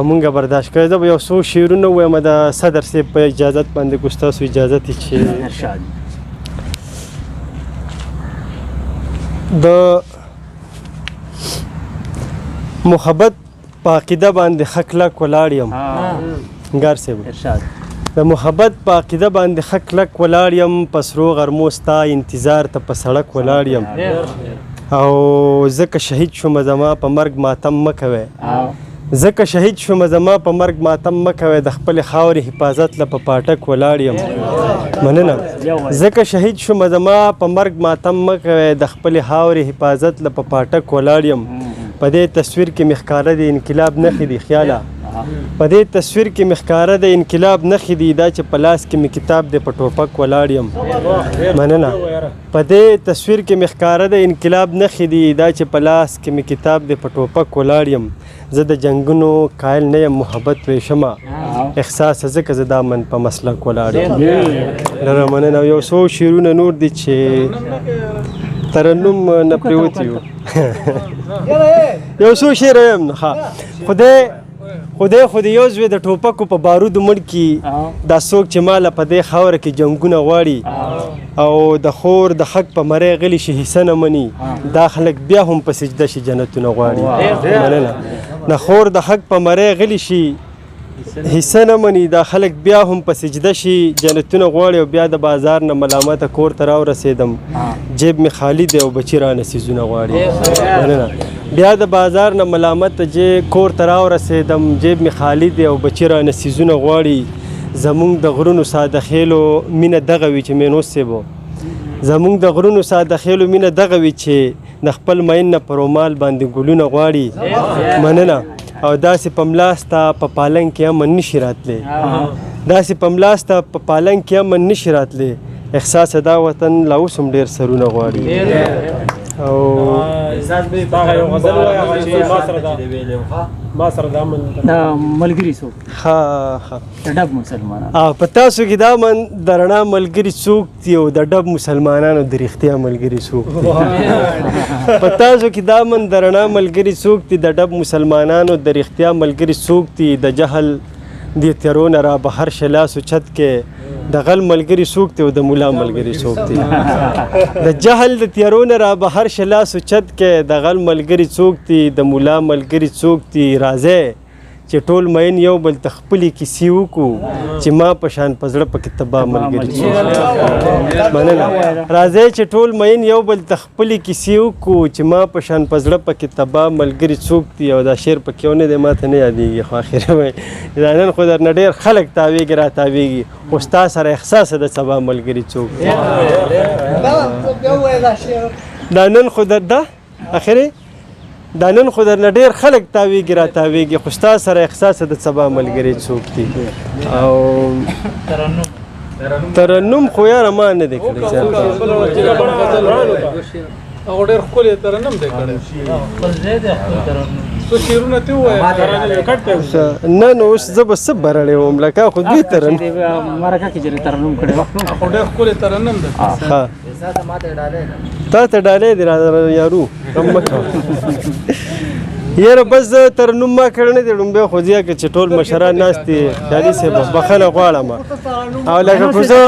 مونږ برداشت کړی. زه به یو څو شعرونه ووایم د صدر صاحب په اجازت باندې، که ستاسو اجازت وي چې ارشاد. د محبت په عقیده باندې ښه کلک ولاړ یم. انګار صاحب. ارشاد. د محبت په عقیده باندې ښه کلک ولاړ یم، په سرو غرمو ستا انتظار ته په سړک ولاړ یم، او ځکه شهید شوم زما په مرګ ماتم مه کوئ، ځکه شهید شوم زما په مرګ ماتم مه کوئ، د خپلې خاورې حفاظت له په پاټک ولاړ یم. مننه. ځکه شهید شوم زما په مرګ ماتم مه کوئ، د خپلې خاورې حفاظت له په پاټک ولاړ یم. په دې تصویر کې مې ښکاره د انقلاب نښې دي خیاله، په دې تصویر کې مې ښکاره د انقلاب نښې دي، دا چې په لاس کې مې کتاب دی په ټوپک ولاړ یم. مننه. په دې تصویر کې مې ښکاره د انقلاب نښې دي، دا چې په لاس کې مې کتاب دی په ټوپک ولاړ یم. زه د جنګونو قایل نه یم، محبت ویشمه احساس ځکه زه دا من په مسلک ولاړ یم. لره مننه. یو څو شعرونه نور دي چې ترنم نه پرېوتي یو، یو څو شعر وایم. ښه، خدای خدای خو دې یو زوی د ټوپکو په بارودو مړ کړي، دا څوک چې ماله په دې خاوره کې جنګونه غواړي او د خور د حق په مری غلي شي حصه نه مني، دا خلک بیا هم په سجده شي جنتونه غواړي. مننه. د خور د حق په مری غلي شي حصه نه مني، دا خلک بیا هم په سجده شي جنتونه غواړي. او بیا د بازار نه ملامته کور ته راورسېدم، جیب مې خالي دی او بچي رانه څیزونه غواړي. مننه. بیا د بازار نه ملامت چې کور ته راورسېدم، جیب مې خالي دی او بچي رانه څیزونه غواړي. زمونږ د غرونو ساده خېلو مینه دغه وي چې مینوس صاحب، زمونږ د غرونو ساده خېلو مینه دغه وي چې د خپل مین نه په رومال باندې ګلونه غواړي. مننه. او داسې په ملاسته په پالنګ کې امن نشي راتلی، داسې په ملاسته په پالنګ کې امن نشي راتلی، احساس دا وطن لا اوس هم ډېر سرونه غواړي. او هغه یو غزل وایي هغه چې ما سره دا ما سره دا من دا ملګری څوک؟ ښه ښه، د ډب مسلمانان. په تاسو کې دا من د رڼا ملګري څوک دي او د ډب مسلمانانو د رښتیا ملګري څوک دي؟ په تاسو کې دا من د رڼا ملګري څوک دي، د ډب مسلمانانو د رښتیا ملګري څوک دي؟ د جهل د تیرو نه را بهر شه لاس اوچت کې، د غل ملګري څوک دي او د مولا ملګري څوک دي؟ د جهل د تیارو نه را بهر شه لاس اوچت کې، د غل ملګري څوک دي، د مولا ملګري څوک دي؟ راځئ چې ټول مین یو بل ته خپلې کیسې وکړو، چې ما په شان په زړه پکې تباه ملګري څوک دي. مننه. راځئ چې ټول مین یو بل ته خپلې کیسې وکړو، چې ما په شان په زړه پکې تباه ملګري څوک دي. او دا شعر پکې یو نه دی، ما ته نه یادېږي، خو اخر وایي دا نن خو درنه ډېر خلک تاوېږي را تاوېږي، خو ستا سره احساس د سبا ملګري څوک دي. دا نن خو در دا اخري دا نن خو درنه ډېر خلک تاوېږي را تاوېږي، خو ستا سره احساس د سبا ملګري څوک دي. او ترنم خو یاره ما نه دی کړی، هغه ډېر ښکلی ترنم دی کړی، خپل ځای دی خپل ترنم. څو شعرونه ته ووایه ترنم کټ ته. نه نو اوس زه به څه برړی وم، لکه خو دوی ترنم مرکه کې چې ترنم کړی وخت خو ډېر ښکلی ترنم دی. ښه، تا ته ډالۍ دی را یارو، غم مه کوه یاره. بس زه ترنم ما کړی نه دی ړومبی، خو ځکه چې ټول مشران ناست دي، خیالي صاحب بخښنه غواړم. او لکه خو زه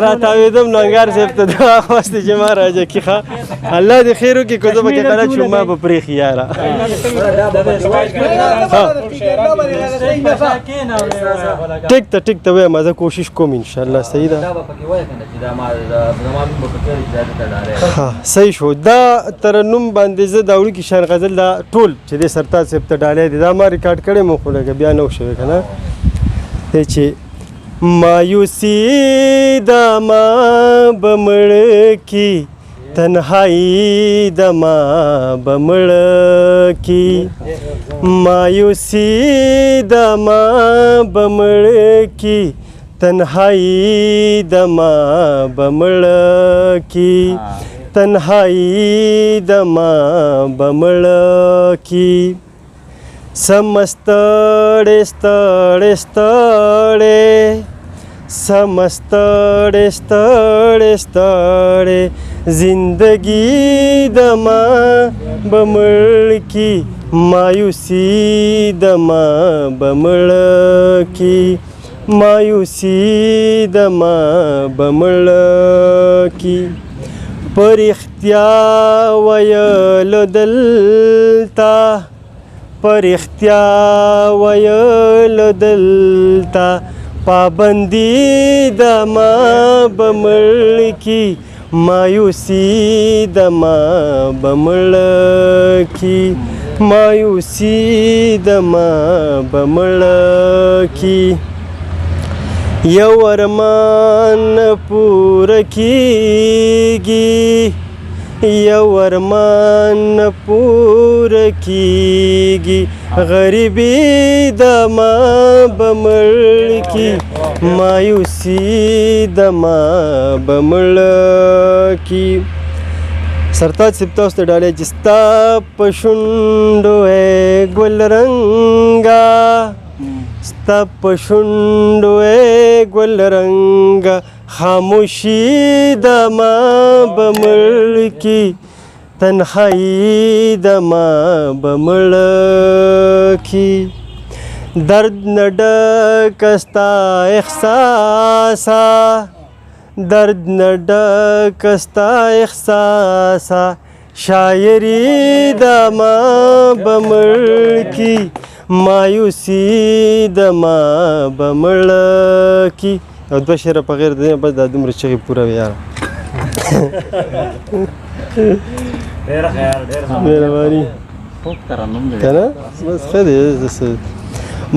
را تاوېدم نو انګار صاحب ته دا خواست چې ما راجه کړي. ښه، الله دې خیر وکړي، که زه پکې غلط شوم ما به پرېښي یاره. ټیک ته ټیک ته وایم، زه کوشش کوم انشاءالله. صحیح ده، ښه صحیح شو. دا ترنم باندې زه دا وړوکي شان غزل دا ټول چې د سرتاج صاحب ته ډالۍ دی، دا ما ریکارډ کړی مو، خو لږه بیا نه شوی که نه دی چې مایوسي دا ما به مړ کي، تنهایی د ما به مړ کي، مایوسي د ما به مړ کي، تنهایی د ما به مړ کي، تنهایی د ما به مړ کي، سمستړې ستړې ستړې، سمستړې ستړې ستړې زندگی د ما به مړ کي، مایوسی د ما به مړ کی، مایوسی د ما به مړ کی. په رښتیا ویلو دلته، په رښتیا ویلو دلته، پابندي د ما به مړ کی، مایوسی د ما به مړ کی، مایوسی د ما به مړ کی. یو ارمان پوره کیږي، یو ارمان پوره کیږي، غریبي د ما به مړ کی، مایوسی د ما به مړ کی. سرتاج صاحب تاسو ته ډالۍ چې ستا په شونډو ای ګل رنګه، ستا په شونډو ای ګل رنګه، خاموشي د ما به مړ کی، تنهایی د ما به مړ کی. درد نه ډک ستا احساسه، درد نه ډک ستا احساسه، شاعري د ما به مړ کی، مایوسی د ما به مړ کی. او دوه شعره په غیر د دې بس دا دومره چغې پوره وي یاره. ډېر ښه یار، ډېر ښه. مهرباني. خوب ترنم دی که نه بس ښه دی.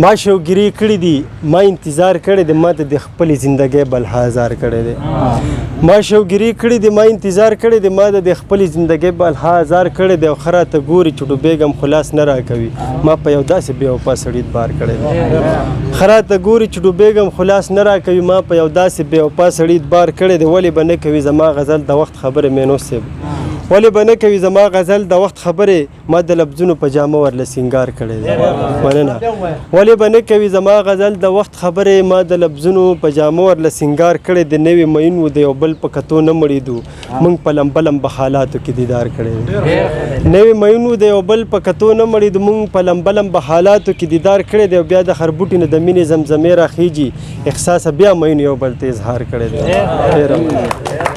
ما شوګیرې کړې دي، ما انتظار کړی دی، ما ته د خپلې زندګۍ بلها ازار کړی دی. ما شوګیرې کړې دي، ما انتظار کړی دی، ما ته د خپلې زندګۍ بلها ازار کړی دی. او ښه راته ګوري چې ډوبېږم خو لاس نه راکوي، ما په یو داسې بې وفا سړي اعتبار کړی دی. ښه راته ګوري چې ډوبېږم خو لاس نه راکوي، ما په یو داسې بې وفا سړي اعتبار کړی دی. ولې به نه کوي زما غزل د وخت خبرې مینو صاحب، ولې به نه کوي زما غزل د وخت خبرې، ما د لفظونو په جامه ورله سینګار کړی دی. مننه. ولې به نه کوي زما غزل د وخت خبرې، ما د لفظونو په جامه ورله سینګار کړی دی. نوې میین و د یو بل په کتو نه مړېدو، موږ په لمبه لمبه حالاتو کې دیدار کړی دی. نوې میین و د یو بل په کتو نه مړېدو، موږ په لمبه لمبه حالاتو کې دیدار کړی دی. او بیا د خربوټي نه د مینې زمزمې راخیږي، احساسه بیا میین یو بل ته اظهار کړی دی. ډېره مننه.